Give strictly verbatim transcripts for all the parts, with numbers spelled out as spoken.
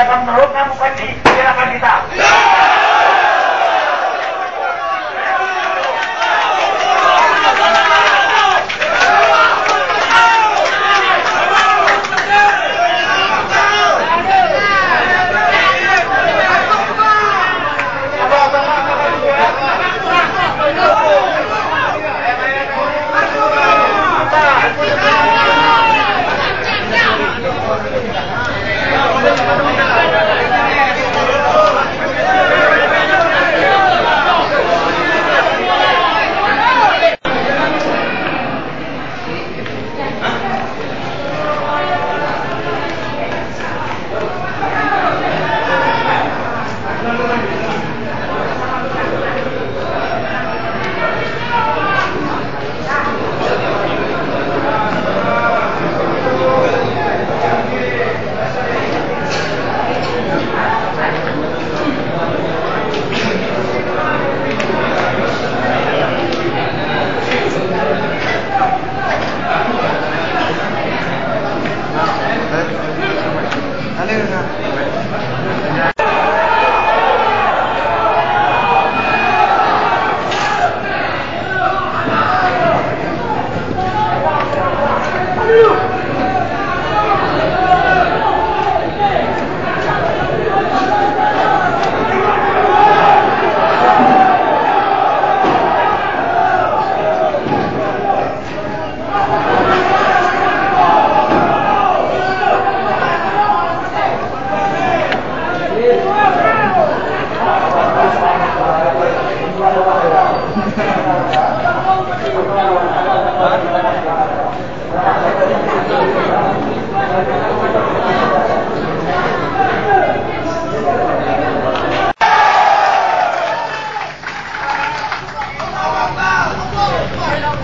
Akan menurunkan Bupati, silakan kita.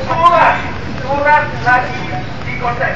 Surat, surat lagi dikontak.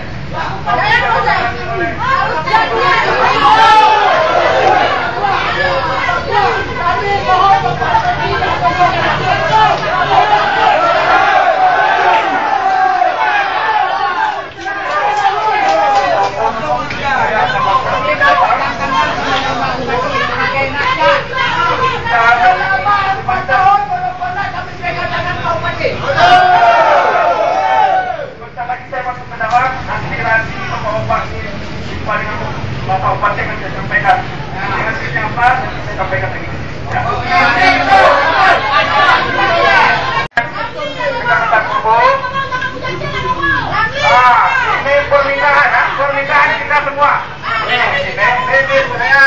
Sebentar lagi saya masuk ke dalam, aspirasi bapak-bapak ini jumpa dengan bapak bupati akan saya sampaikan. Dengan senyap saya sampaikan lagi. Ya. Kecamatan Kubu. Ah, ini permintaan, ah, permintaan kita semua. Ini, ini, ini, ini,